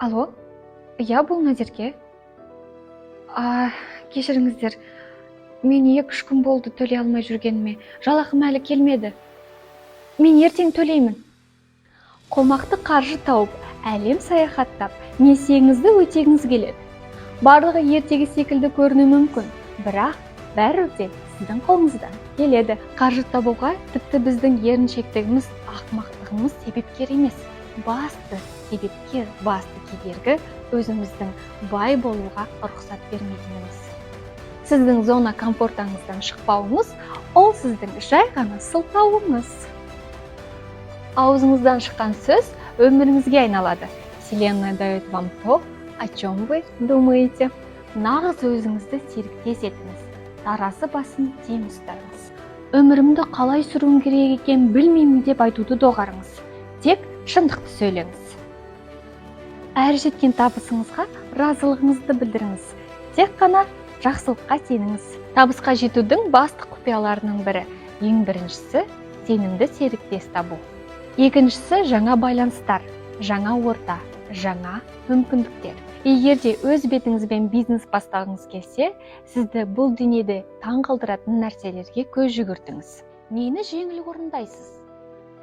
Алло, иә, бұл Назерке. А, кешіріңіздер, мен 2-3 күн болды төлей алмай жүргеніме. Жалақым әлі келмеді. Мен ертең төлеймін. Қомақты қаржы тауып, әлем саяхаттап, несиеңізді өтегіңіз келеді. Барлығы ертегі секілді көрінуі мүмкін, бірақ бәрі де сіздің қолыңыздан келеді. Қаржы табуға тіпті біздің еріншектігіміз, ақымақтығымыз себепкер емес. Басты себепкер, басты кедергі – өзіміздің бай болуға рұқсат бермейтініміз. Сіздің зона комфортаңыздан шықпауыңыз – ол сіздің жай ғана сылтауыңыз. Аузыңыздан шыққан сөз өміріңізге айналады. Вселенная дает вам то, о чем вы думаете. Нағыз өзіңізді серіктес етіңіз, таразы басын тең ұстаңыз. Өмірімді қалай сүруім керек екенін білмеймін деп айтуды доғарыңыз, тек шындықты сөйлеңіз. Әр жеткен табысыңызға разылығыңызды білдіріңіз, тек қана жақсылыққа сеніңіз. Табысқа жетудің басты құпияларының бірі: ең біріншісі – сенімді серіктес табу, екіншісі – жаңа байланыстар, жаңа орта, жаңа мүмкіндіктер. Егер де өз бетіңізбен бизнес бастағыңыз келсе, сізді бұл дүниеде таңғалдыратын нәрселерге көз жүгіртіңіз. Нені жеңіл орындайсыз?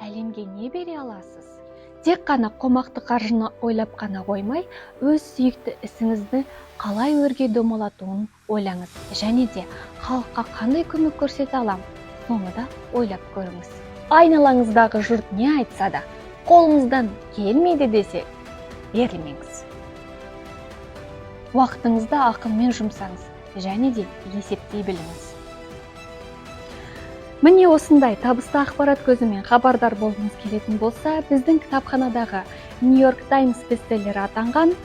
Әлемге не бере аласыз? Тек қана қомақты қаржыны ойлап қана қоймай, өз сүйікті ісіңізді қалай өрге домалатуын ойлаңыз және де халыққа қандай көмек көрсете алам, соны да ойлап көріңіз. Айналаңыздағы жұрт не айтса да, қолыңыздан келмейді десе, берілмеңіз. Уақытыңызды ақылмен жұмсаңыз және де есептей біліңіз. Міне, осындай табысты ақпарат көзімен хабардар болғыңыз келетін болса, біздің кітапханадағы Нью Йорк Таймс бестселлері атанған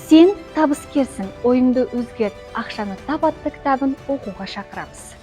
«Сен табыскерсің, ойыңды өзгерт, ақшаны тап» атты кітабын оқуға шақырамыз.